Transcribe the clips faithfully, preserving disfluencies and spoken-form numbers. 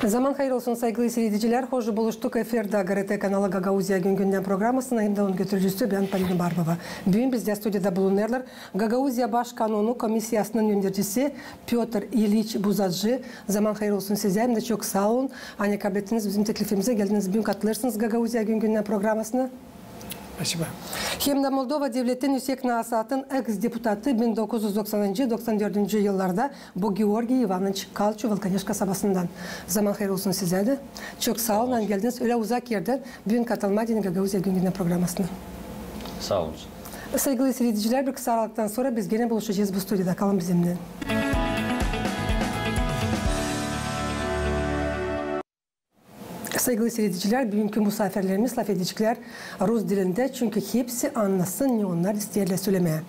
Zaman hayır olsun, saygılı siiredicilär. Hoş buluştuk efirdä GRT kanalı Gagauziya gün-gündän programasının hem dä onun götürücüsü bän, Polina Barbova. Büün bizdä studiyada bulunêrlar Gagauziya Baş kanunu komissiyasının öndercisi Pötr İliç Buzacı. Zaman hayır olsun sizä, hem dä çok saa olun, ani kablettiniz bizim teklifimizi, geldiniz, büün katılêrsınız Gagauziya gün-gündän programasına. Спасибо. Hem dä Moldova devletin üüsek nasaatın eks-deputatı bin dokuz üz doksanıncı, doksan dördüncü yıllarda, bu Georgiy İvanıç Kalçu, Volkaneş kasabasından. Zaman hayır olsun sizä dä. Çok saa olun, ani geldiniz ölä uzak erdän büün katılmaa deyni Gagauziya gün-gündän programasına. Saa olun. Saygılı siiredicilär, bir kısa aralıktan sora biz genä buluşacez bu studiyada. Kalın bizimnän. Saygılı siiredicilär, büünkü musaafirlerimiz lafedeceklär rus dilindä, çünkü hepsi annasın, ne onnar isteerlär sölemää.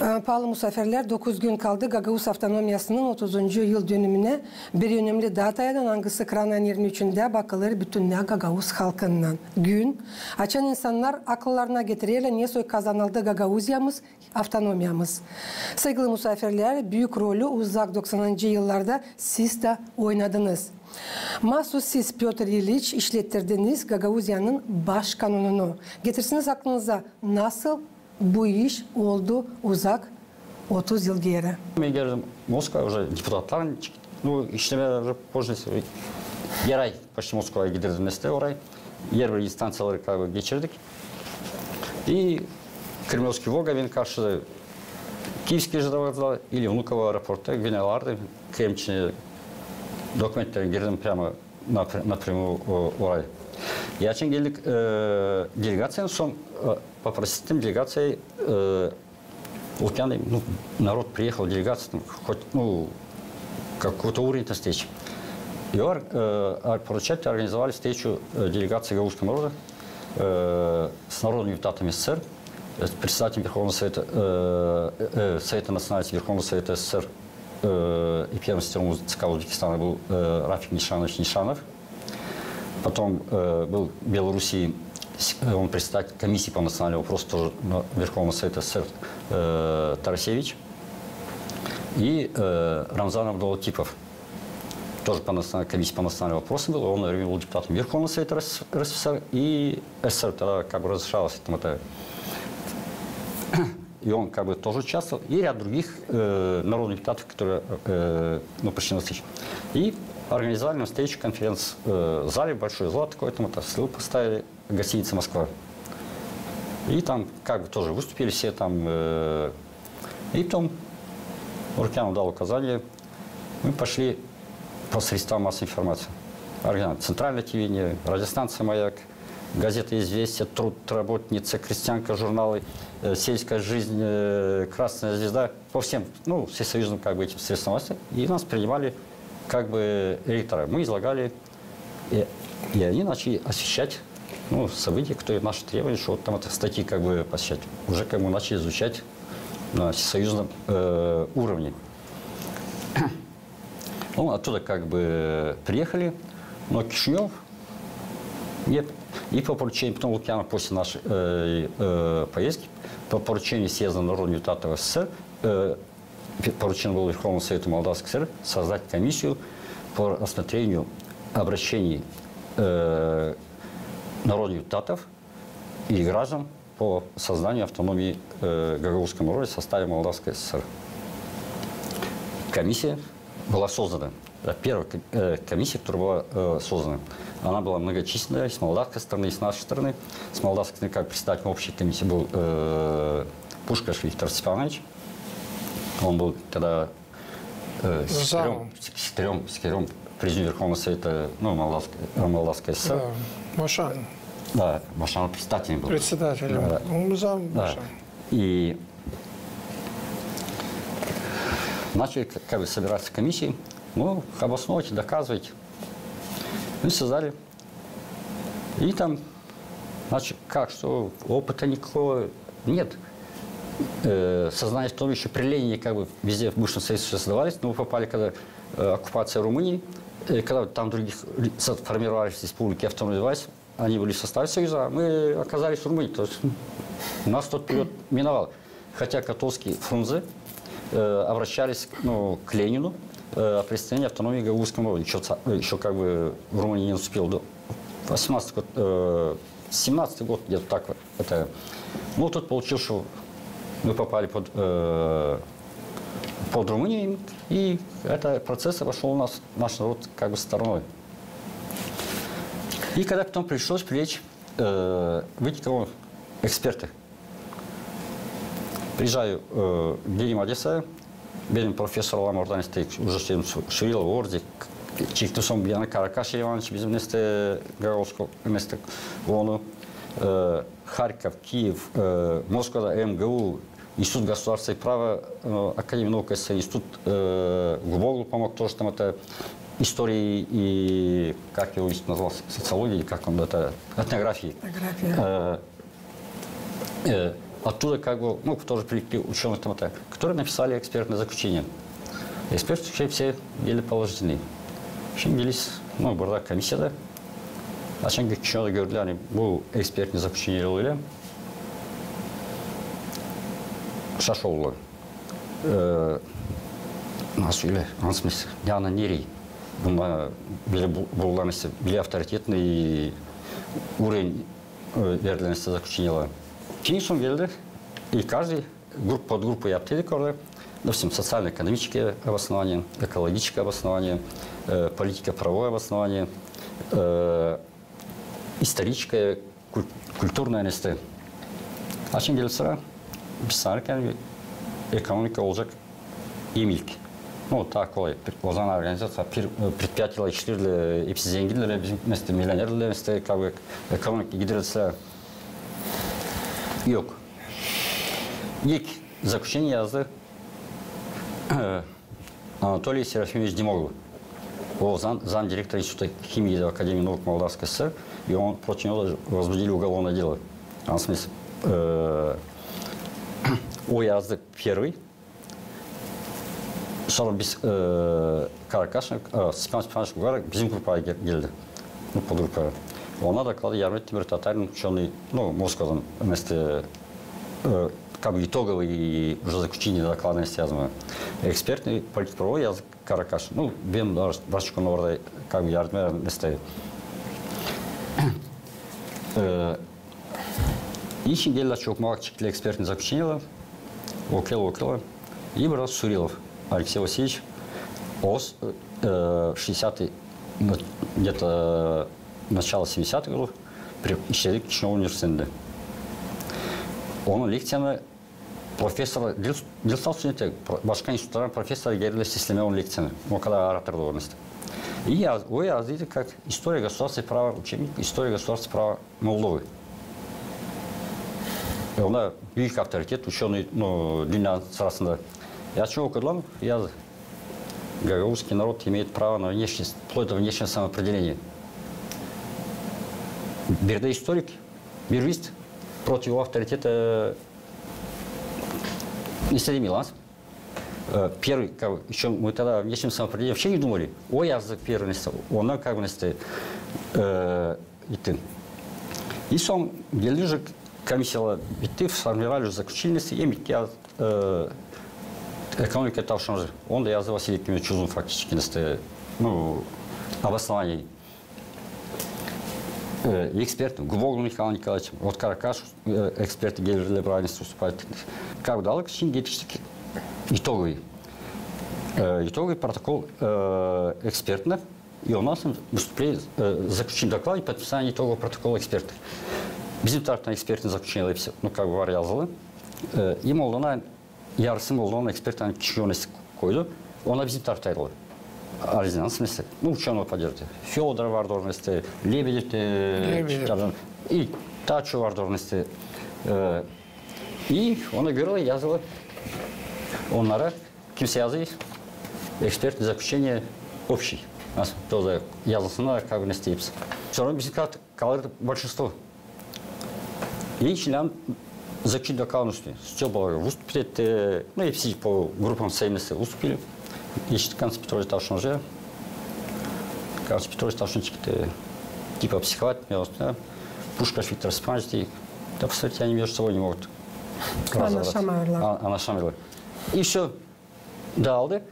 E, paalı musaafirlär, dokuz gün kaldı Gagauz avtonomiyasının otuzuncu yıl dönümünä, bir önemli datayadan, angısı kranayın irmi üçündä bakılêr bütünnä gagauz halkınnan. Gün, açan insannar akıllarına getirerlär, nesoy kazanıldı Gagauziyamız, avtonomiyamız. Saygılı musaafirlär, büük rolü uzak doksanıncı yıllarda siz dä oynadınız. Maasuz siz, Pötr İliç, işlettirdiniz Gagauziyanın Baş kanununu. Getirsiniz aklınıza, nasıl bu iş oldu uzak otuz yıl geeri. Bän geldim Moskvaya, уже депутатların, ну, işlemää уже позже, bir ay почти Moskvaya giderdim, mesela, orayı. Herbir instanţiyaları как бы geçirdik. И Кремлёвский Волга beni karşıladı. Киевский же вокзал или Внуково аэропортта, beni alardı Kreml içinä, dokumentlerim, girdim прямо напр-, напрямую o-, orayı. Açan geldik, e, delegaţiyanın, sora, e, попросил там делегацию, e, Лукьяновы, ну, народ приехал, делегация, там, хоть, ну, какой-то уровень там встречи. И ор-, э, ор-, поручать организовали встречу, э, делегации гагаузского народа, э, с народными депутатами СССР, э, с председателем Верховного Совета, э, э, Совета национальностей Верховного Совета СССР, э, и первым секретарём ЦК Узбекистана был, э, Рафик Нишанович Нишанов. Потом, э, был в Белоруссии, с-, э, он председатель комиссии по национальному вопросу тоже, но, Верховного Совета СССР, э, Тарасевич. И, э, Рамзан Абдулатипов, тоже по национа-, комиссии по национальным вопросам был. Он одновременно был депутатом Верховного Совета РС-, РСФСР и СССР, тогда как бы разрешалось это, это И он как бы тоже участвовал, и ряд других, э, народных депутатов, которые, э, ну, пришли на встречу. И организовали нам встречу, конференц-, э, зале, большой зал такой, там это стол поставили, гостиница «Москва». И там как бы тоже выступили все там, э, и потом Лукьянов дал указание, мы пошли по средствам массовой информации. Органи-, центральное телевидение, радиостанция «Маяк», газета «Известия», «Труд», «Работница», «Крестьянка», журналы, э, «Сельская жизнь», э, «Красная звезда», по всем, ну, всесоюзным как бы этим средствам массовой. И нас принимали как бы редактора. Мы излагали, и, и они начали освещать, ну, события, которые наши требования, что вот там это статьи как бы посвящать. Уже как бы начали звучать на всесоюзном, э, уровне. Ну, оттуда как бы приехали, но Кишинёв нет. И по поручению, потом Лукьянов после нашей, э, э, поездки, по поручению съезда народных депутатов СССР, э, п-, поручено было Верховному Совету Молдавской ССР создать комиссию по рассмотрению обращений, э, народных депутатов и граждан по созданию автономии, э, гагаузского народа в составе Молдавской ССР. Комиссия была создана. Это первая ко-, э, комиссия, которая была, э, создана. Она была многочисленная, с молдавской стороны, с нашей стороны. С молдавской стороны, как председатель общей комиссии был, э, Пушкаш Виктор Степанович. Он был тогда э, секретарём, секретарём, секретарём президиума Верховного Совета, ну, Молдавской, э, Молдавской ССР. Да, Машан. Да, Машан председателем был. Председателем. Да. Ну, зам Машан. И начали к-, как бы собираться комиссии, ну, обосновывать, доказывать. Ну, и создали. И там, значит, как, что опыта никакого нет. Э, создание, в том числе при Ленине, как бы везде в бывшем Советском Союзе создавались, но мы попали, когда, э, оккупация Румынии, э, когда там других ре-, со-, формировались республики, автономные власти, они были в составе Союза, а мы оказались в Румынии. То есть, м, нас тот период миновал. Хотя Котовский, Фрунзе, э, обращались, ну, к Ленину, э, о представлении автономии Гагаузского народа. Ещё, ца- э, ещё как бы Румыния не наступила. До восемнадцатый год, э, семнадцатый год где-то так вот. Это, ну, тут получилось, что мы попали под, э, под Румынию, и этот процесс обошёл нас, наш народ как бы стороной. И когда потом пришлось привлечь, э, выйти кого эксперты. Приезжаю, э, gelim Odesaya, benim profesorlarım orada, işte, уже söyleyeyim, Su- Surilov, Orzik, çıktı son bir yana Karakaş İvanoviç, bizim, işte, Gagauzsko, işte, onu, e, Harkov, Kiyev, e, Moskvada M G U, Институт государства и права, э, Академии наук, это институт, э, Губоглу помог тоже там это истории и, как его назвал, социологии, как он это, этнографии. Этнография. Э, э, оттуда как бы, ну, тоже привлекли учёных там это, которые написали экспертное заключение. Экспертное заключение все были положительные. Şimdi geldi, ну, burada комиссiyada. Açan ki kişiler gördüler, hani bu экспертное заключение öyle. Şaşırdılar. Ee, nasıl öyle? Nasıl mesela? Yani nereye? Bunlar bile bu- bulunanı, bile авторитетный и уровень, э, верленности заключения. Şimdi son geldi. И каждый групп, подгруппу yaptıydık orada. Допустим, социально-экономическое обоснование, экологическое обоснование, э, политико-правовое обоснование, э, историческое, куль- культурное место. А şimdi geldi sıra, biz sanırız, yani ekonomika olacak hem ilk. Ну, так колай. O zaman organizaţiya, пир- э, предприятиелär işlerdilär, hepsi zengindilär, bizim, mesela, milionerdilär, mesela, как бы, ekonomika giderdi sıra. Yok. İlk заключение yazdı Анатолий Серафимович Димоглу. Он зам, замдиректора Института химии Академии наук Молдавской ССР, и он против него даже возбудили уголовное дело. Anladınız mı? Э, o yazdı первый. Sonra biz, e, Karakaşın, e, Степан Степанович Угаров bizim grupa gel- geldi. Ну, подгруппа. Ona доклады yardım etti bir Татарин, учёный, ну, Москвадан, вместе, э, как бы итоговый уже заключение доклада yazdı. Экспертный политико-правовой yazdı Karakaşın. Ну, benim daha başka konularda как бы yardım ederim, вместе. E, İçin geldi çok malak çıktı экспертный заключение. Okuyla, okuyla. И брат Сурилов Алексей Васильевич, ос, э, шестидесятый, на- где-то начало семидесятых годов, при- işledi Kişinöv universitetindä. Onun lekţiyanı professorlar, diil, diil sade studentler, pro- başka institutların professorları geldilär seslemää onun lekţiyanı. O kadar oratordu onun işte. И yaz, o yazdıydı как история государства и права, учебник история государства и права Moldovı. E, onda büük авторитет, учёный, ну, dünnenin sırasında. Я açan okudum, yazdı: Гагаузский народ имеет право на внешнее, вплоть до внешнего самоопределения. Bir dä istorik, bir list против авторитета не следим, Э, первый, как бы, ещё мы тогда о внешнем самоопределении вообще не думали. O yazdı первый, ondan как бы, э, идти. И son geldi уже, комиссиялар bitti, сформировали уже заключение, hem bitti, э, ekonomika tavşanı. Onu da yazdı Vasiliy Klimentiç Uzun, фактически, ну, обоснование. Э, eksperti, Губоглу Михаил Николаевич, от Каракаш, э, eksperti gelirlär, правильно выступать. Как бы daldık, şimdi etiştik итоговый. Э, итоговый протокол, э, экспертный. И ondan sonra выступление, э, заключительный доклад и подписание итогового протокола экспертных. Bizim taraftan ekspertnä заключение hepsi, ну, как бы var yazılı. Э, и Moldovnan yarısı Moldovnan ekspertnä kişi onu koydu. Ona bizim taraftaydılar. Arizans mesela. Ну, учёного поддержки. Фёдоров vardı orada, işte, Лебедев, э, Лебедев. Çıkardı. И Taço vardı orada, işte. Э, и ona görä yazılı onnara kimsä yazı ekspertnä заключение общий. Nasıl, тоже yazılsınnar, как бы, işte, hepsi. Sonra bizim kal- kalırdı большинство. И şimdi заключительный докладın üstü. Стёпа выступит, э, ну, hepsi по группам своим выступили. И şimdi Kanţı Petroviç tavşan уже. Kanţı Petroviç tavşan çıktı. Типа психовать, мне вот, да. Пушкаш Виктор Степанович, да, посмотрите, они между собой не могут разобраться. Anlaşamêêrlar. А, anlaşamêêrlar. И всё. Daldı.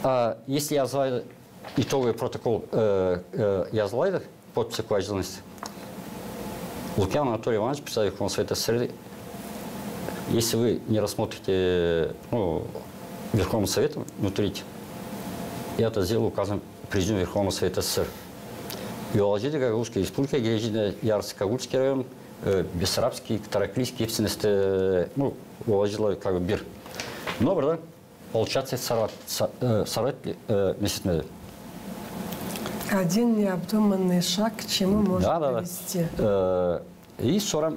А если yazılaydı, итоговый протокол, e, e, yazılaydı, подписи koyacılar. Лукьянов Анатолий Иванович писал Верховному Совету СССР: если вы не рассмотрите, ну, Верховным Советом внутри, я это сделаю указом Президиума Верховного Совета СССР. И olacıydı Gagauzskaya Respublika, geleceydi yarısı Kagulskıy rayon, e, Besarabskıy, Tarakliyskıy, hepsini işte, e, ну, olacıydı как бы bir. Но burada получается сорвать, со- e, сорвать, e, месяц. Один необдуманный шаг к чему может привести. E, и sonra,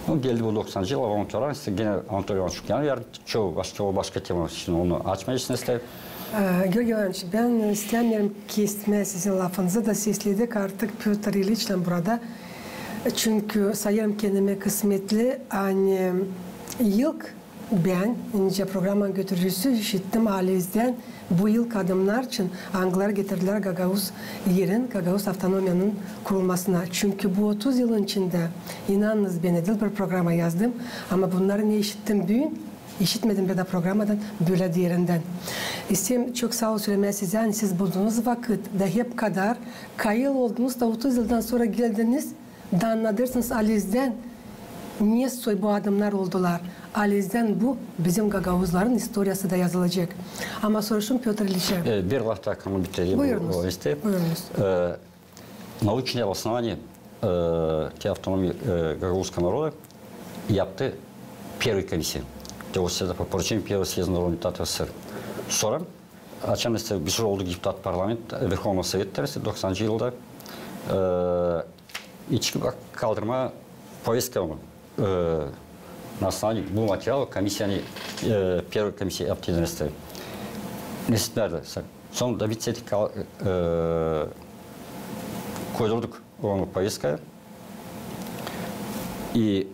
ну, geldi bu doksanıncı yıl, ondan sonra işte gene Anatoliy İvanoviç Lukyanov yardım etti. Çoyu başka, o başka tema için onu açmayız işte. E, Georgiy İvanoviç, bän istämeerim kesmää sizin lafınızı da, sesledik artık Pötr İliçlän burada. Çünkü sayêrım kendimä kısmetli, ani ilk bän, nicä programanın götürücüsü, işittim aalizdän bu ilk adımnar için, angıları getirdilär Gagauz Yerin, Gagauz avtonomiyanın kurulmasına. Çünkü bu otuz yılın içindä, inanınız bana, diil bir programa yazdım, ama bunnarı ne işittim büün, işitmedim bir dä programadan bölä derindän. İsteerim çok saa ol sölemää sizä, ani siz buldunuz vakıt da hep kadar kayıl oldunuz da otuz yıldan sora geldiniz da annadêrsınız aalizdän, ne soy bu adımnar oldular. Aalizdän bu bizim gagauzların istoriyası da yazılacek. Ama soruşum Pötr İliçä. E, bir laf taa, ama bitireyim. Buyurunuz. O işte. Buyurunuz. E, научное обоснование, e, te автономии, e, гагаузского народа yaptı первая комиссия. То есть это по поручению первого съезда народных депутатов СССР. Sonra açan işte bir sürü oldu deputat parlament, e, Верховного Совета işte doksanıncı yılda. E, İçki bak kaldırma повестка, e, на основании bu material komissiyanı, e, первая комиссия yaptı işte. Nesitmärdi. Sonra da bitsedik kal- e, koydurduk onu повесткaya. И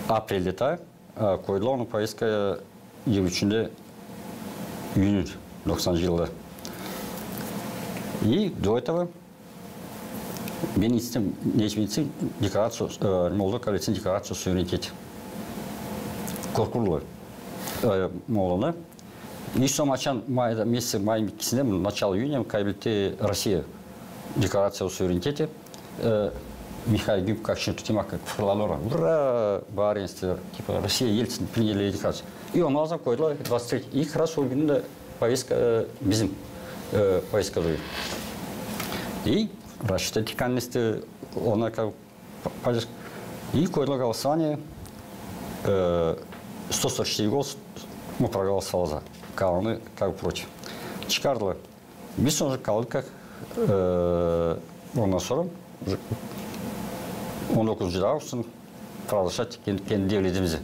апрельдä taa, e, koydular onu повесткaya yirmi üçündä iyünün doksanıncı yılda. И до этого bän istim, ne için istim, декларацию, e, Moldova kabilesinin декларацию о суверенитете. Korkuldu, e, Moldova. И sonra açan mayda, месяц mayın ikisindä, начало июня, kabletti Россия декларацию о суверенитете. E, Mihail Gümp, как şimdi tutayım, как fırladılar. Ура, bağırêrsınız, типа, Россия, Ельцин приняли декларацию. И ondan sora koydular двадцать третье. И как раз o gün dä повестка, e, bizim, e, повестка dolu. И Raşit Atikanen işte ona как поддержка. И koydular голосование, e, сто сорок четыре голоса, ну, проголосовало за, kalanı как бы против. Çıkardılar. Biz sonra kaldık как, e, ondan sonra on dokuzuncu avgusttan провозглашать kendi, kendi devletimizi.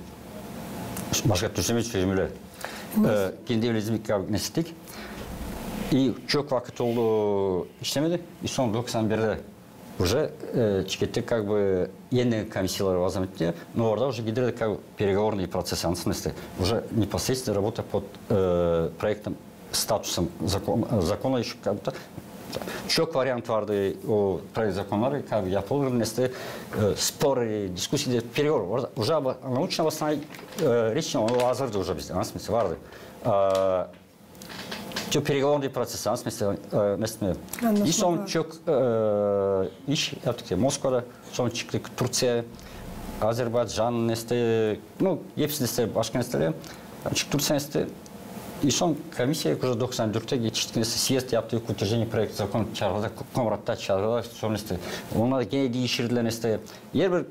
Başka türlü çözüm yok. E, kendi devletimizi как бы nesittik. И çok vakıt oldu, işlemedi. И sonra doksan birdä уже, e, çıkarttık как бы yeni komissiyaları возобновили. Но orada уже giderdi как бы переговорный процесс, в смысле, уже непосредственно работа под, e, проектом статусом закон, закона ещё как бы çok variant vardı o proekt zakonları, как бы yapılır, nesä, e, споры, дискуссии, переговоры. Orada уже об- научное обоснование, e, речь, o hazırdı уже bizdä, в смысле, vardı. E, çok переговорный процесс, в смысле, e, nesä. И sonra çok, e, iş yaptık Moskvada, sonra çıktık Turciya, Azerbaycan, nesä, ну, hepsi nesä, başka nesä, çıktık Turciya nesä. И sonra комиссия уже doksan dördtä geçti, nesä, съезд yaptı, утверждение проект закона çıkardılar, Komratta çıkardılar, sonra nesä, onnar genä diişirdilär nesä. Herbir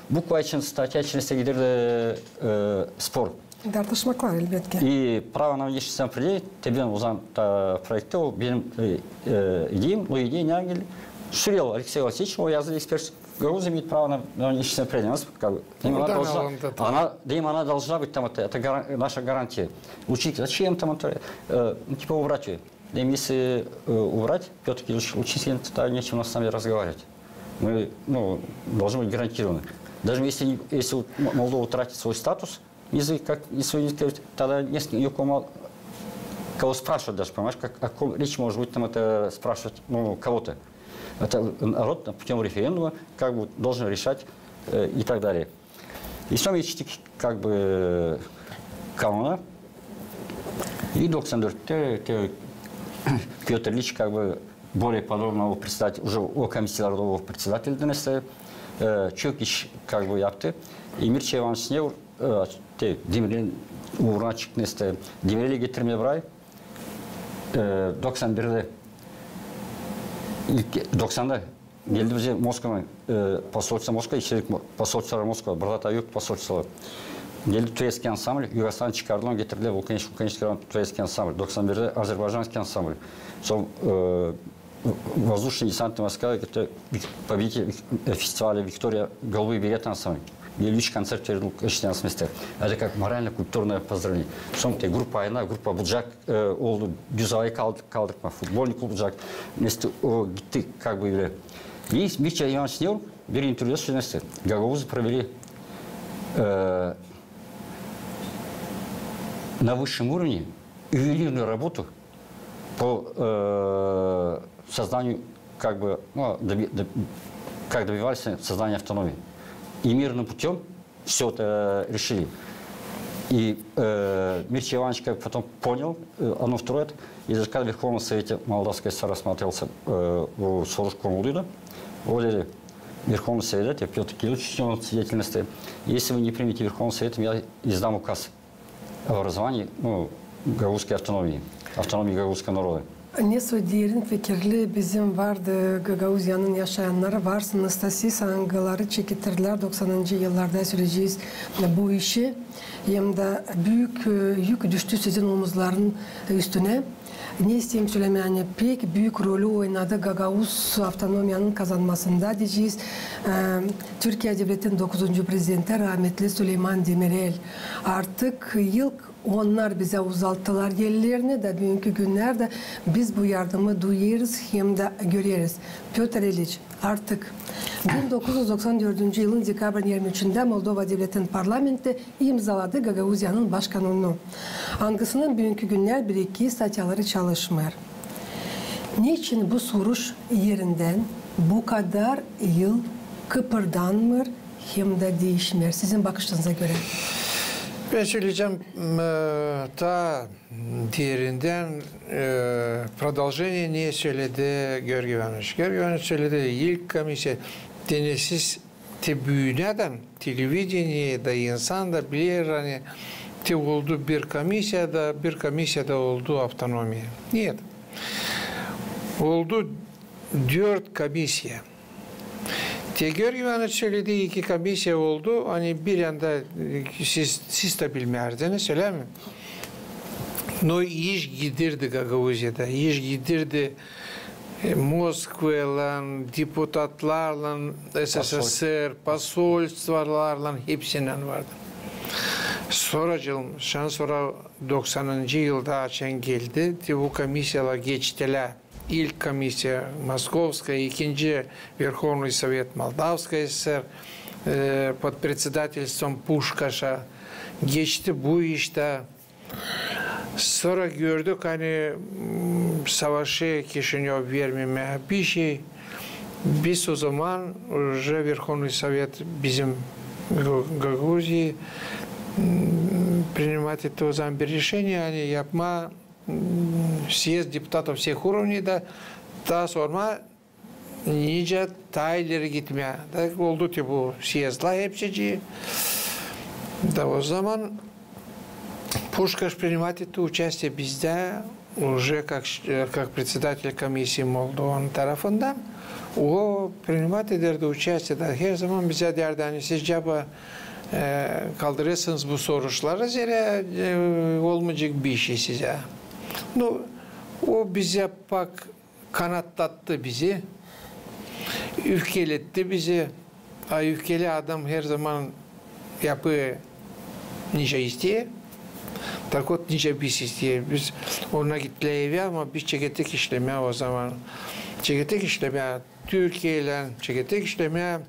bukva için, statya için nesä giderdi, e, спор. Tartışmaklar, elbetki. И право на внешнее самоопределение, te bän o zaman da proektä, o benim, e, e, ideyam, o ideya ne geldi? Ширяев Алексей Васильевич, o yazılı экспресс, Грузия имеет право на, на внешнее самоопределение. Она, как бы, она должна, она, deyim, она должна быть там, это, это гаран- наша гарантия. Учить зачем там это, э, ну, типа убрать её. Deyim, если, э, убрать, Пётр Кириллович, учить тогда нечем с нами разговаривать. Мы, ну, должны быть гарантированы. Даже если, не- если у М- Молдова утратит свой статус, если как, если вы не скажете, тогда не с- ни у кого, кого спрашивать даже, понимаешь, как, о ком речь может быть, там это спрашивать, ну, кого-то. Это народ путём референдума как бы должен решать, э, и так далее. И sonra geçtik как бы, э, kanuna. И doksan dörttä te Pötr İliç, как бы, более подробно o председатель, уже o komissiyalarda o председательден, işte, e, çok iş, как бы, yaptı. И Mirçe İvanıç Nevr, e, te Demirelin uuruna çıktı, işte, Demireli getirmää burayı. E, doksan birdä ilk, doksanda geldi bizä Moskvadan, e, посольство Москвы, işledik mo-, посольствоları Moskva, burada da yok посольствоları. Geldi турецкий ansambl, Yugoslavya'dan çıkardılar, onu getirdilär, вулканический, вулканический район, турецкий ansambl, doksan birdä азербайджанский ansambl. Sora, e, воздушно-десантные войска, это вик-, победитель вик-, э, фестиваля «Виктория», «Голубые береты» ansambl. Geldi üç koncert verdi, eşidänsiniz. Это как морально-культурное поздравление. Sora te gruppa Ayna, gruppa Bucak, e, oldu, düz avayı kaldı-, kaldırtma, futbolnik olacek. Neste o gitti, как бы, öyle. И Мирча Иванович Невр bir intervyuda söleer, neste, гагаузы провели, э, на высшем уровне ювелирную работу по, э, созданию, как бы, ну, доби-, доб-, как добивались создания автономии. И мирным путём всё это, э, решили. И, э, Мирча Иванович как потом понял, э, оно второе, и заказ в Верховном Совете Молдавской ССР рассматривался, э, bu soruş konuluydu. O dedi, Верховный Совет, Пётр Кириллович, он свидетельности. Если вы не примете Верховным Советом, я издам указ о образовании, ну, гагаузской автономии, автономии гагаузского народа. Ne soy derin fikirli bizim vardı Gagauziyanın yaşayannarı, varsınız da siz, angıları çekettirdilär doksanıncı yıllarda, söleyecez bu işi. Hem dä büük, e, yük düştü sizin omuzların üstünä. Ne isteerim sölemää, ani pek büük rolü oynadı Gagauz avtonomiyanın kazanmasında, deyecez, e, Türkiye Devletin dokuzuncu prezidenti rahmetli Süleyman Demirel. Artık ilk onnar bizä uzattılar ellerini da büünkü günnerdä biz bu yardımı duyêrız hem dä göreriz. Pötr İliç, artık. Bin dokuz üz doksan dördüncü yılın dekabrın irmi üçündä Moldova Devletin parlamenti imzaladı Gagauziyanın başkanını, angısının büünkü günnär bir-iki statyaları çalışmêêr. Neçin bu soruş erindän bu kadar yıl kıpırdanmêêr hem dä diişmeer, sizin bakışınıza görä? Bän söleyecäm, m, e, taa derindän, e, продолжение ne söledi Georgiy İvanoviç. Georgiy İvanoviç söledi, ilk komissiya, te ne siz, te büünädän televideniye da insan da biler, ani te oldu bir komissiya da, bir komissiya da oldu avtonomiya. Нет. Oldu dört komissiya. Te Georgiy İvanoviç söledi, iki komissiya oldu, ani bir yanda, e, siz, siz dä bilmäzdiniz, ölä mi? No iş giderdi Gagauziyada, iş giderdi, e, Moskvaylan, deputatlarlan, SSSR, посольствоlarlan, hepsinnän vardı. Sora, şan sora doksanıncı yılda açan geldi, te bu komissiyalar geçtilär. İlk komissiya Moskovskaya, ikinci Верховный Совет Молдавской ССР, e, под председательством Пушкаша geçti bu iş tä. Sora gördük, ani, m, savaşı Kişinöv vermemää bişey. Biz o zaman уже Верховный Совет bizim Г-, Gagauziya, m, принимать etti o zaman bir решение, ani yapmaa съезд депутатов всех уровней da, taa sormaa nicä taa ileri gitmää. Da oldu te bu съездлар hepsicii. Da o zaman Пушкаш принимать etti участие bizdä, уже как, как председатель комиссии Молдованın tarafından. O принимать ederdi участие da her zaman bizä deerdi, ani siz caba, e, kaldırêrsınız bu soruşları, zerä, e, olmayacek bişey sizä. Nu, o bizä pak kanatlattı bizi, üfkeletti bizi. A üfkeli adam her zaman yapêr nicä isteer. Tak ot, nicä biz isteeriz. Biz, onnar gittilär evä, ama biz çekettik işlemää o zaman. Çekettik işlemää Türkiyeylän, çekettik işlemää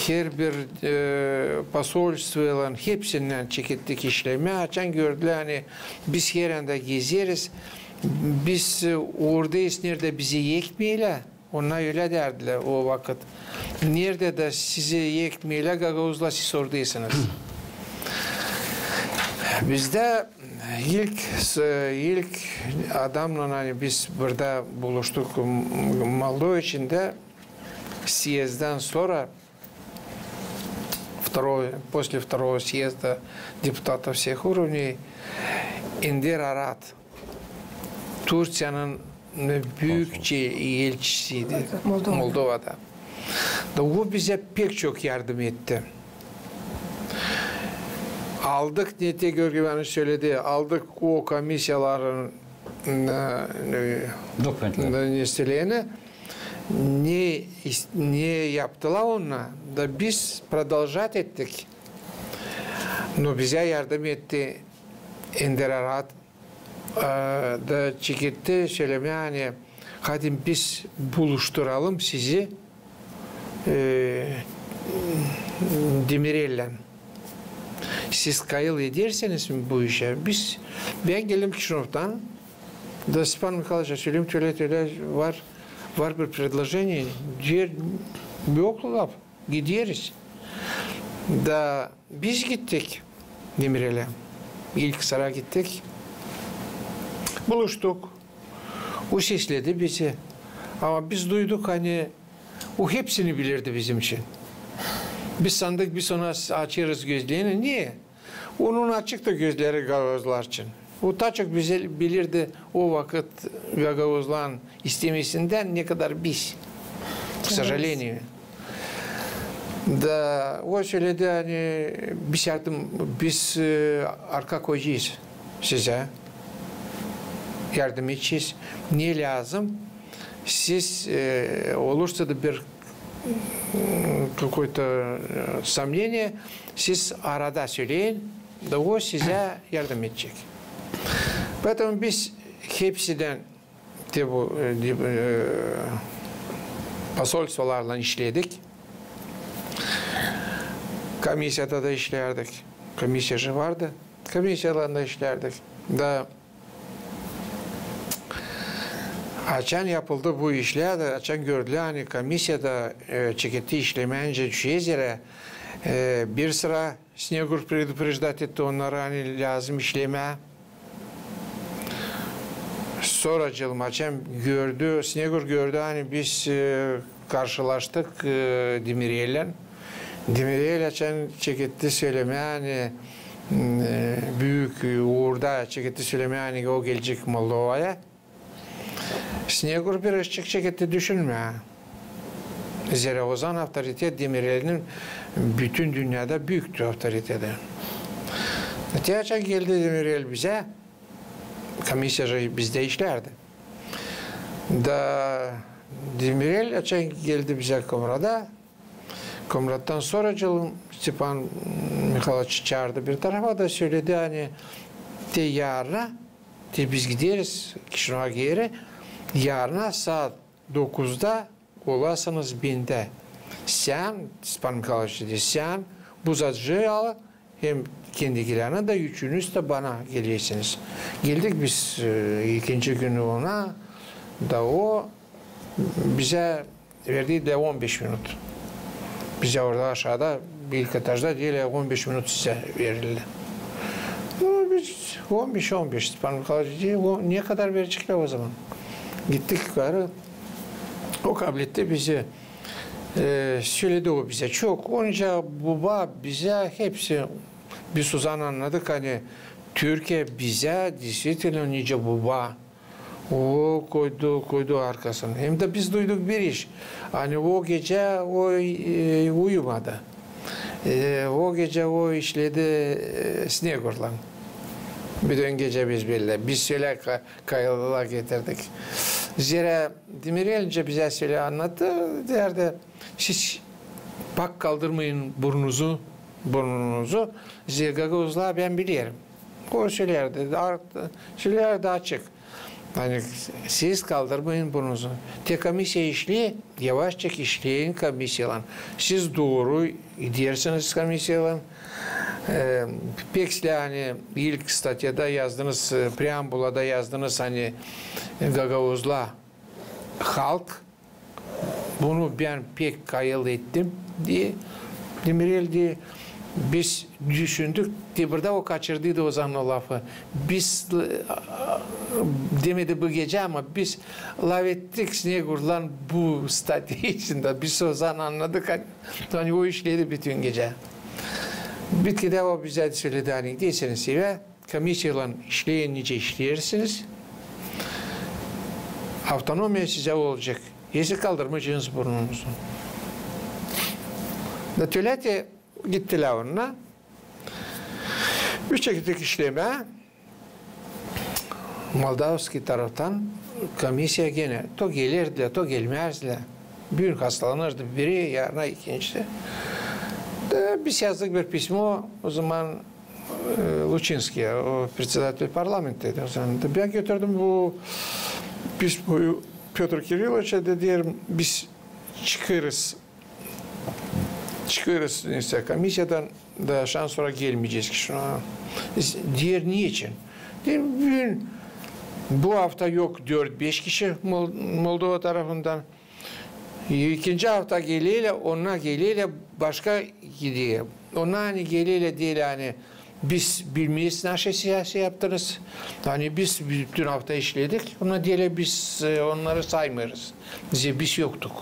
herbir, e, посольствоylan, hepsinnän çekettik işlemää. Açan gördülär, ani biz her anda gezeriz, biz, e, oradayız, neredä bizi ekmeerlär. Onnar ölä deerdilär o vakıt. Neredä dä sizi ekmeerlär, gagauzlar, siz oradaysınız. Bizdä ilk, ilk adamnan, ani biz burada buluştuk Moldova içindä, съезддän sora, второго, после второго съезда депутатов всех уровней, Эндер Арат, Турциянın büük elçisiydi Moldovada. Da o bizä pek çok yardım etti. Aldık, ne te Görgü Ivanoviç söledi, aldık o komissiyaların ne, ne yaptılar onnar, da biz продолжать ettik. No bizä yardım etti Эндер Арат, da çeketti sölemää, ani hadi biz buluşturalım sizi Demirellän. Siz kayıl ederseniz mi bu işä? Biz, bän geldim Kişinövdan, da Stepan Mihayloviçä söledim, tölä-tölä var, var bir предложение, deer, yok laf. Gideriz. Da biz gittik Demirellä. İlk sıra gittik. Buluştuk. O sesledi bizi. Ama biz duyduk, ani o hepsini bilirdi bizim için. Biz sandık, biz ona açêrız gözlerini. Niye? Onun açıktı gözleri gagauzlar için. O taa çok bilirdi o vakıt gagauzların istemesindän, ne kadar biz. К сожалению. Da o söledi, ani biz yardım, biz arka koyacez sizä. Yardım edecez. Ne lääzım? Siz, olursa da bir какое-то сомнение, siz arada söleyin, da o sizä yardım edecek. Поэтому biz hepsindän te bu posolstvolarlan işledik. Komissiyada da işlärdik. Komissiya же vardı. Komissiyalarında işlärdik. Da açan yapıldı bu işlär, da açan gördülär, ani komissiyada çeketti işlemää, nicä düşecek üzerä, bir sıra Снегур предупреждать etti onnarı, ani lääzım işlemää. Sora cılmaçan gördü, Снегур gördü, ani biz karşılaştık Demirellän. Demirel açan çeketti sölemää, ani büük uurda çeketti sölemää, ani o gelecek Moldovaya. Снегур bir çıkacek etti düşünmää. Zerä ozaman avtoritet Demirelin bütün dünnedä büüktü avtoriteti. Te açan geldi Demirel bizä, komissiya же bizdä işlärdi. Da Demirel açan geldi bizä Komrada, Komrattan sora cılım Stepan Mihayloviç çaardı bir tarafa da söledi, ani te yarına, te biz gideriz Kişinöva geeri, yarına saat dokuzda olasınız bendä. Sän, Stepan Mihayloviç dedi, sän bu Zocayı al, hem kendi Gilyana da üçünüz dä bana gelersiniz. Geldik biz ikinci günü ona, da o bizä verdi dä on beş minut. Bizä orada aşaada, ilk etajda deyni on beş minut sizä verildi. No, biz on beş, on beş, Stepan Mihayloviç dedi, ne kadar vereceklär ozaman? Gittik yukarı, o kabletti bizi, söledi o bizä çok. Onca buba bizä hepsi, biz ozaman annadık, ani Türkiya bizä действительно nicä buba. O koydu, koydu arkasını. Hem dä biz duyduk bir iş. Ani o gecä o uyumadı. O gecä o işledi Снегурlan. Bütün gecä biz bellä. Biz sölä kayılar getirdik. Zerä Demirel nicä bizä sölä annattı, deerdi, siz pak kaldırmayın burnunuzu, burnunuzu, zerä gagauzları bän bilerim. O sölärdi, sölärdi açık. Ani siz kaldırmayın burnunuzu. Te komissiya işleer, yavaşça işleyin komissiyalan. Siz dooru gidersiniz komissiyalan. Pek sizä, ani ilk statyada yazdınız, preambulada yazdınız, ani gagauzlar halk, bunu bän pek kayıl ettim, deer Demirel, deer, Biz düşündük, te burada o kaçırdıydı o zaman o lafı. Biz, e, demedi bu gecä, ama biz lafettik Snegurlan bu statya içindä. Biz o zaman annadık, ani, ani o işledi bütün gecä. Bitkidä o bizä söledi, ani gidersiniz evä, komisiyalan işleyin, nicä işleersiniz. Avtonomiya sizä olacek, eser kaldırmayacenız burnunuzu. Da tölä te gittilär onnar. Biz çekettik işlemää. Moldavskiy taraftan komisiya genä to gelerdilär, to gelmäzdilär. Büün hastalanırdı biri, yarın ikincisi. Da biz yazdık bir pismo o zaman, e, Luçinskiyä, o председатель парламента idi o zaman. Da bän götürdüm bu pismoyu Pötr Kirilloviçä, da deerim, biz çıkêrız çıkêrız, neysä, komisiyadan da şansora gelmeyecez ki şuna. Deer, neçin? Deerim, büün, bu afta yok dört-beş kişi Mol-, Moldova tarafından. İkinci afta gelerlär, onnar gelerlär, başka gider. Onnar, ani gelerlär, deerlär, ani biz bilmeeriz, naşey siz yaptınız. Ani biz bütün afta işledik, onnar deerlär, biz, e, onnarı saymêêrız. Zerä biz yoktuk.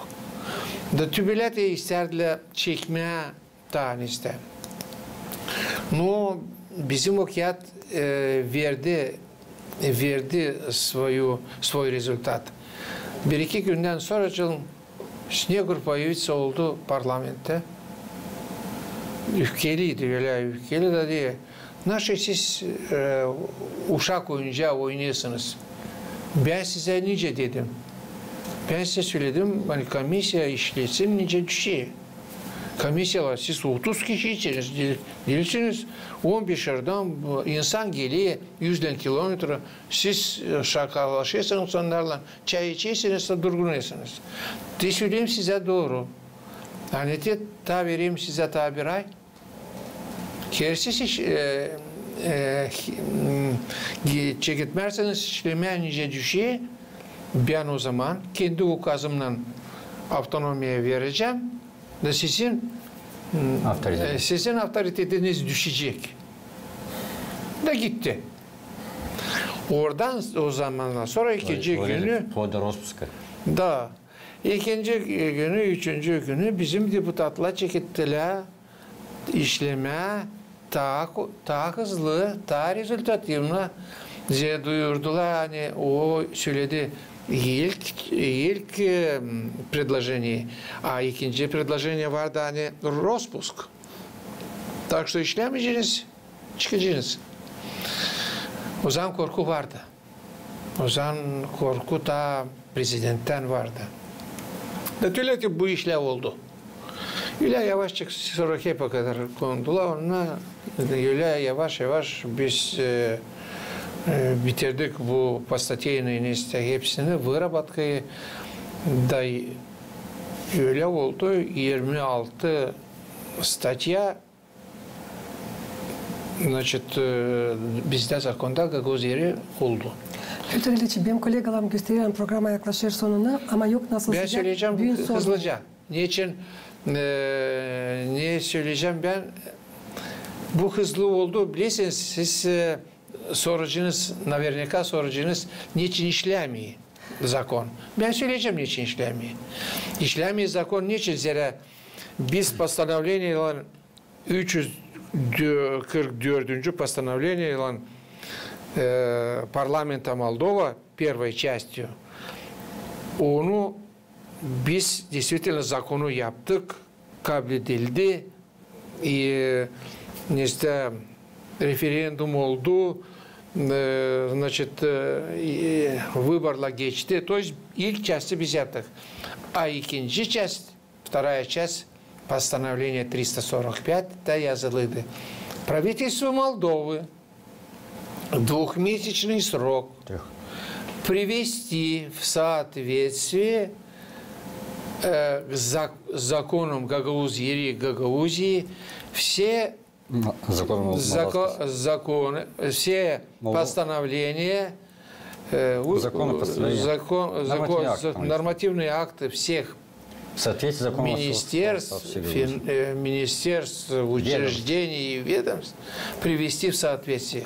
Da tübelä te isterdilär çekmää taa neysä. No, bizim o kiyat, e, verdi, verdi svoyu, svoj rezultat. Bir-iki gündän sonracıın Snegur появится oldu parlamentä. Üfkeliydi, ölä üfkeli da deer: naşey siz, e, uşak oyuncağı oynêêrsınız. Bän sizä nicä dedim? Bän sizä söledim, ani komisiya işlesin nicä düşer. Komisiyalar, siz otuz kişiyseniz, de-, diilsiniz, on beş adam, insan geler üzdän kilometra, siz, e, şakalaşêrsınız onnarlan, çay içersiniz da durgunêrsınız. Te söleyim sizä dooru. Ani te taa vereyim sizä taa bir ay. Kerisi siz, e, e, çeketmärseniz işlemää nicä düşer, bän o zaman kendi ukazımnan avtonomiya verecäm da sizin, e, sizin avtoritetiniz düşecek. Da gitti. Oradan, o zamandan sora ikinci günü, вплоть до роспуска. Da. İkinci günü, üçüncü günü bizim deputatlar çekettilär işlemää taa ko-, taa hızlı, taa rezultativno. Zerä duyurdular, ani o söledi ilk, ilk, e, предложение, a ikinci предложение vardı, ani роспуск. Так что işlämeyeceniz, çıkacenız. O zaman korku vardı. O zaman korku taa prezidenttän vardı. Da tölä te bu işlär oldu. Ölä yavaşçık sora hep o kadar kondular, onnar ölä yavaş-yavaş biz, e, e, bitirdik bu постатейные neysä hepsini, выработкаyı da ölä oldu, irmi altı statya Значит, e, bizdä zakonda gagauz eri oldu. Pötr İliç, benim kolegalarım gösterer, programa yaklaşêr sonuna, ama yok nasıl sizä söleyecäm büün sorma. Hızlıca. Neçin, e, ne söleyecäm bän? Bu hızlı oldu. Bilersiniz, siz, e, soracenız, наверняка soracenız, neçin işlämeer zakon. Bän söleyecäm, neçin işlämeer. İşlämeer zakon neçin? Zerä biz постановлениеylan üç üz kırk dördüncü постановлениеylan, e, parlamenta Moldova, первой частью, onu biz действительно zakonu yaptık, kabledildi, e, neysä referendum oldu, e, значит, e, e, выборlar geçti. То есть ilk части biz yaptık. A ikinci часть Вторая часть постановления триста сорок пятьtä yazılıydı. Правительство Молдовы двухмесячный срок привести в соответствие, э, к зак-, законам Гагаузии, Гагаузии все законы, все постановления, э, законы, постановления, закон, закон, нормативные акты всех Соответствие закону о министерств, фин-, э, министерств, учреждений и ведомств привести в соответствие.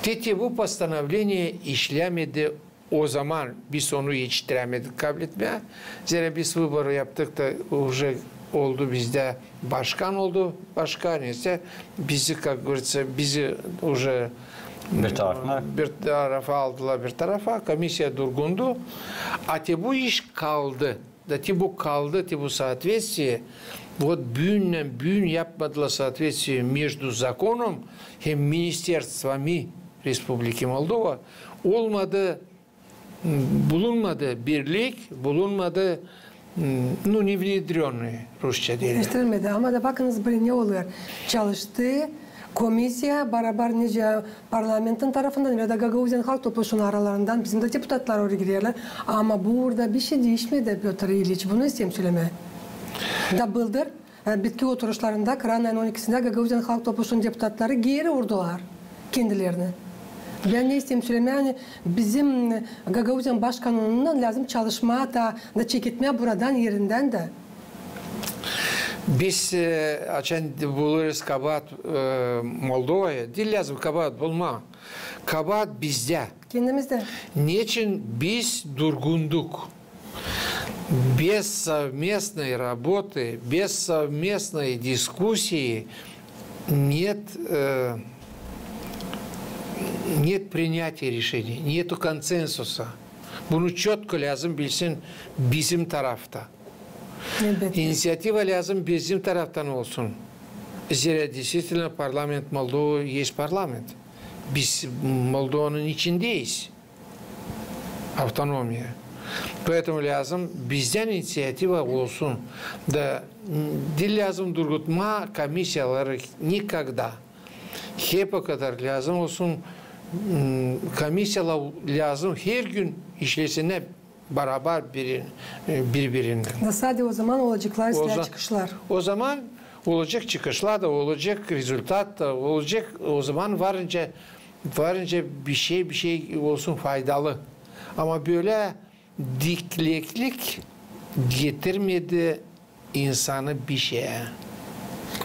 Te bu постановление işlämedi o zaman, biz onu etiştirämedik kabletmää. Zerä biz vıbor yaptık da, уже oldu bizdä başkan oldu, başkan ise bizi, как говорится, bizi уже bir tarafa aldılar, bir tarafa, komissiya durgundu. A te bu iş kaldı. Da te bu kaldı, te bu соответствие, вот büünnän büün yapmadılar соответствие между законом hem министерствами Республики Молдова, olmadı, m, bulunmadı birlik, bulunmadı, m, ну, не внедрённый, rusça deerlär. Etiştirilmedi. Ama da bakınız, bölä ne olêr. Çalıştı komissiya, barabar nicä parlamentin tarafından ya da Gagauziyanın Halk Topluşunun aralarından bizim dä deputatlar oraya girerlär. Ama burada bir şey diişmedi, Pötr İliç. Bunu isteerim sölemää. Da bıldır, e, bitki oturuşlarında, kıran ayın on ikisindä Gagauziyanın Halk Topluşunun deputatları geeri urdular kendilerini. Bän ne isteerim sölemää, ani bizim Gagauziyanın Başkanından lääzım çalışmaa da, da çeketmää buradan erindän dä. Biz, e, açan bulêrız kabaat, e, Moldovaya, diil lääzım kabaat bulmaa. Kabaat bizdä. Kendimizdä. Neçin biz durgunduk? Без совместной работы, без совместной дискуссии нет, э, нет принятия решений, нету консенсуса. Bunu çotko lääzım bilsin bizim tarafta. Elbetki. İnisiativa lääzım bizim taraftan olsun. Zerä действительно parlament Moldova есть parlament. Biz Moldovanın içindäyiz. Avtonomiya. Поэтому lääzım bizdän inisiativa olsun. Da, m, diil lääzım durgutmaa komissiyaları никогда. Hep o kadar lääzım olsun, m, komissiyalar lääzım hergün işlesinnär barabar biri-, e, biri-birindän. Da sade o zaman olaceklar çıkışlar. O zaman olacek çıkışlar da, olacek rezultat da, olacek o zaman varınca, varınca bir şey, bir şey olsun faydalı. Ama bölä dikleklik getirmedi insanı bir şeyä.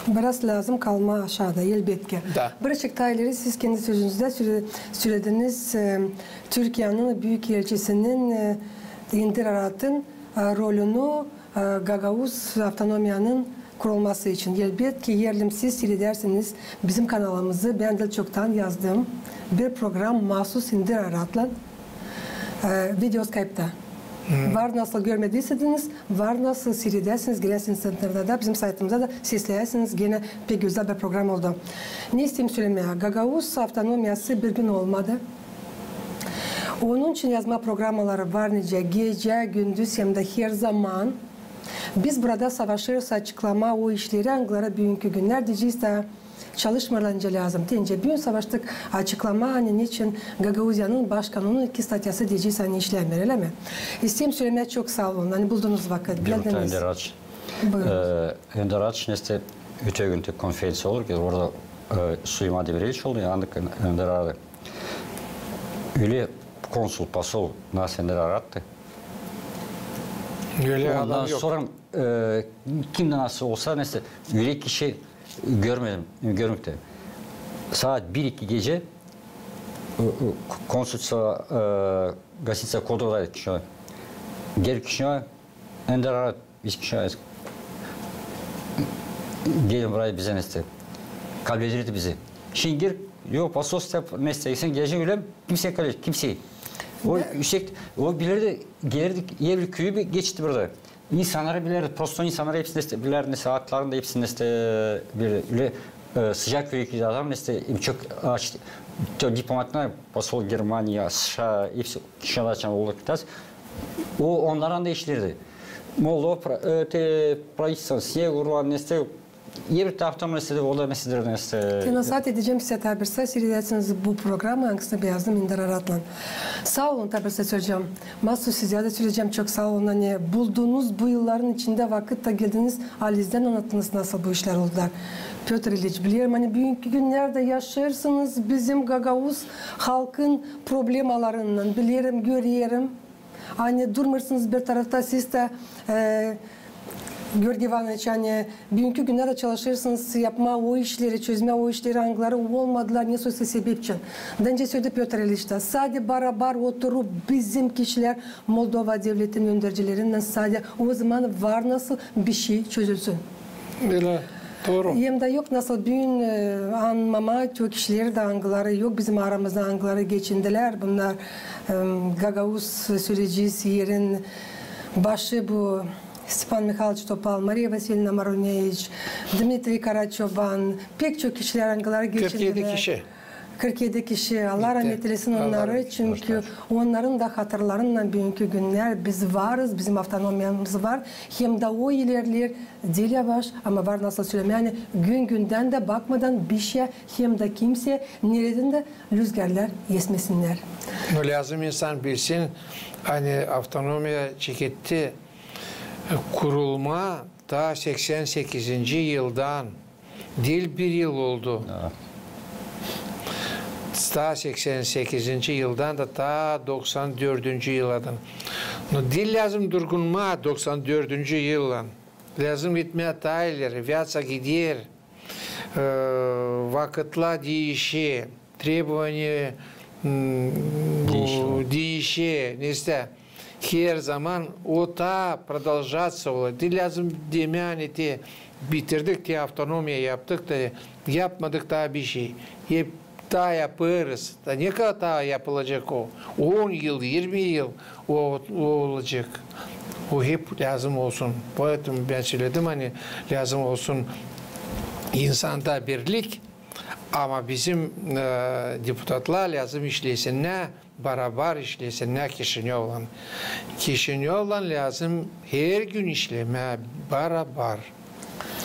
Biraz lääzım kalmaa aşaada, elbetki. Da. Birazcık taa ileri siz kendi sözünüzdä söle-, sölediniz, e, Türkiyanın büükelçisinin, e, İndir Aratın, e, rolünü, e, Gagauz avtonomiyanın kurulması için. Elbetki, erlim siz siiredärsiniz bizim kanalımızı, bän diil çoktan yazdım bir program maasuz İndir Aratlan, e, video Skype'ta. Var nasıl görmediysäniz, var nasıl siiredärsiniz, girärsiniz internettä, bizim saytımızda da sesleyärsiniz, genä pek gözäl bir program oldu. Ne isteerim sölemää, Gagauz avtonomiyası bir gün olmadı. Onun için yazma programaları var nicä gecä, gündüz hem dä her zaman. Biz burada savaşêrız açıklamaa o işleri, angıları büünkü günnerdä deyecez, çalışmêêrlar nicä lääzım. Deyni büün savaştık açıklamaa, ani neçin Gagauziyanın başkanının iki statyası deyecez, ani işlämeer, ölä mi? İsteerim sölemää, çok saa olun, ani buldunuz vakıt, geldiniz. Önder Araç. Buyurun. E, Önder Araç, nesä, öte gün tä konferenţiya olêr ki, orada, e, Suleyman Demireliç oldu, yandık Önder Araç. Ölä konsul, посол, nasıl Önder Araçtı. Ondan sora, e, kim dä nasıl olsa, nesä, ölä kişi görmedim, görmektä. Saat bir-iki gecä, e, e, konsulţiya, e, gostinţa Kodorada Kişinöv. Gelir Kişinöv, Önder Araç, biz Kişinöv, gelin burayı bizä, nesä. Kabledirdi bizi. Şindi gir, yok, посольство, nesä, sen geleceksin ölä mi? Kimsey kablet, kimsey. O üsek, o bilärdi, gelärdi, evli küüyü bir geçti burada. İnsannarı bilärdi, prosto insannarı hepsini nesä, bilärdi, nesä, adlarını da hepsini nesä, bir ölä, e, sıcak ürekli adam, nesä, hem çok aç, то дипломатlar, посол Германия, США, hepsi Kişinövdan olêr biraz. O onnarlan da işlärdi. Moldova pra-, e, te, правительство, Снегурова, nesä, Evri taraftan nesä, o da nesä, nesä. Te nasat edecäm sizä tabirsa, siiredärsiniz bu programayı, angısını bän yazdım İndir Aratlan. Saa olun, tabirsa söleyecäm. Maasuz sizä dä söleyecäm, çok saa olun, ani buldunuz bu yılların içindä vakıt da geldiniz, alizdän annattınız, nasıl bu işlär oldular. Pötr İliç, bilerim, ani büünkü günnerdä yaşêêrsınız bizim gagauz halkın problemalarınnan, bilerim, görerim. Ani durmêêrsınız bir tarafta, siz dä, e, Georgiy İvanıç, ani büünkü günnerdä çalışêrsınız yapmaa o işleri, çözmää o işleri, angıları olmadılar ne sä sebep için. Taa öncä söledi Pötr İliç tä, sade barabar oturup bizim kişilär Moldova devletinin öndercilerindän sade o zaman var nasıl bişey çözülsün. Bölä, dooru. Hem dä yok nasıl büün, e, anmamaa o kişileri dä, angıları yok bizim aramızda, angıları geçindilär. Bunnar, e, gagauz sölecisi erin başı bu Stepan Mihayloviç Topal, Mariya Vasilyevna Maruneviç, Dmitriy Karaçoban, pek çok kişilär, angıları geçindilär. Kırk edi kişi. Kırk edi kişi. Allah rahmet eylesin onnarı, çünkü onnarın da hatırlarınnan büünkü günnär biz varız, bizim avtonomiyamız var. Hem dä o ilerleer diil yavaş, ama var nasıl sölemää, ani gün-gündän dä bakmadan bişeyä hem dä kimseyä, neredän dä lüzgärlär esmesinnär. No, lääzım insan bilsin, ani avtonomiya çeketti kurulmaa taa seksän sekizinci yıldan, diil bir yıl oldu. Taa seksän sekizinci yıldan da taa doksan dördüncü yıldan. No, diil lääzım durgunmaa doksan dördüncü yıldan. Lääzım gitmää taa ileri, вяцца gider. E, vakıtlar diişer, требования, m, bu diişer. Diişer, nesä. Her zaman o taa продолжаться olêr. Diil lääzım demää, ani te bitirdik, te avtonomiya yaptık da yapmadık taa bişey. Hep taa yapêrız. Da ne kadar taa yapılacek o? On yıl, irmi yıl o, o olacek. O hep lääzım olsun. Поэтому bän söledim, ani lääzım olsun insanda birlik, ama bizim, e, deputatlar lääzım işlesinnär, barabar işlesinnär Kişinövlan. Kişinövlan lääzım her gün işlemää barabar.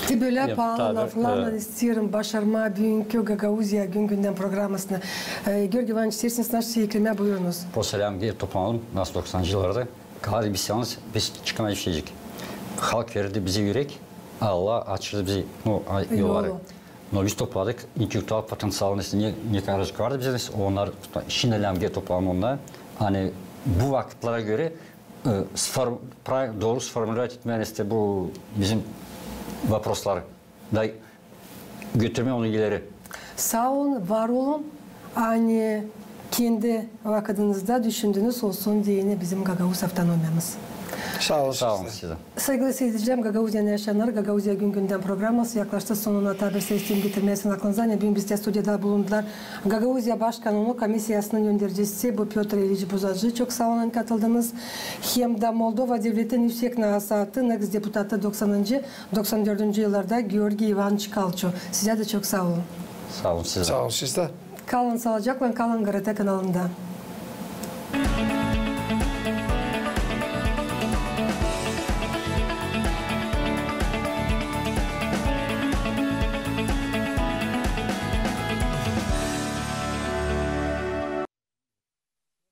Te bölä paalı laflarlan isteerim başarmaa büünkü Gagauziya gün-gündän programasını. E, Georgiy İvanıç, isteersiniz nasıl eklemää, buyurunuz. Prosta lääzım geri toplanalım, nasıl doksanıncı yıllarda. Kalardı biz yalnız, biz çıkamayacez. Halk verdi bizä ürek, Allah açtı bizä, no, yolları. No, biz topladık intellektual potenţial, nesä, ne, ne kadarcık vardı bizä, nesä, onnar, şindi lääzım geri toplanalım onnar. Ani bu vakıtlara görä, e, sfor-, pra-, dooru сформулировать etmää, nesä, bu bizim вопросları da götürmää onu ileri. Saa olun, var olun. Ani kendi vakıdınızda düşündünüz, olsun deyni bizim Gagauz avtonomiyamız. Saa olun sizä. Saa olun sizä. Saygılı siiredicilerim, Gagauziyanın yaşayannarı, Gagauziya gün-gündän programası yaklaştı sonuna. Taa bir şey isteerim getirmää sizin aklınıza, ani büün bizdä studiyada bulundular Gagauziya Baş kanun komisiyasının öndercisi, bu Pötr İliç Buzacı, çok saa olun, ani katıldınız. Hem dä Moldova devletinin üüsek nasaatı, eks-deputatı doksanıncı, doksan dördüncü yıllarda Georgiy İvanıç Kalço. Sizä dä çok saa olun. Saa olun sizä. Saa olun sizä. Kalın saalıcaklan, kalın GRT kanalında.